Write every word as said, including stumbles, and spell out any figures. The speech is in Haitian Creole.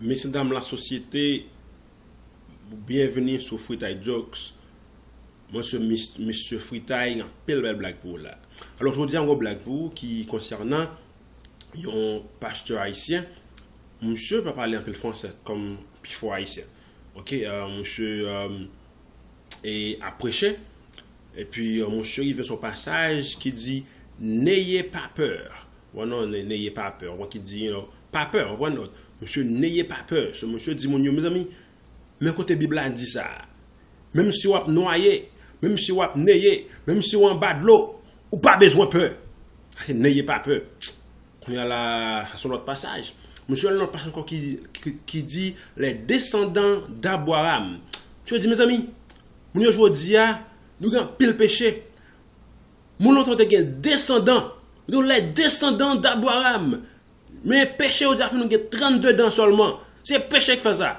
Mesye dam lasosyete, byenvini sou Fritay Jokes. Mwen se mis- Mesye Fritay, gen anpil bèl blag pou ou la. Alò, jodi a, yon blag pou ou ki konsènan yon pastè ayisyen. Misye pa pale anpil fransè kòm pifò ayisyen. Ok, euh, misye euh, e ap preche. Epi euh, misye rive sou pasaj ki di, N'ayez pas peur. Bon, non, ne- n'ayez pas peur. Bon, ki di, you know, pa pè, konprann non. Misye, n'ayez pas peur. So, misye di moun yo, mezanmi, men kote Bib la di sa. Menm si w ap nwaye, menm si w ap neye, menm si w anba dlo, ou pa bezwen pè. Sa se n'ayez pas peur. Kounye a la, sa se yon lòt pasaj. Misye, yon lòt pasaj ankò ki, ki, ki di, les descendants d'Abraham. Misye di, mezanmi, moun yo jodi a, nou gen anpil peche. Moun lontan te gen desandan. Nou les descendants d'Abraham. Men peche yo di a fè nou gen trannde dan sèlman. Se peche ki fè sa.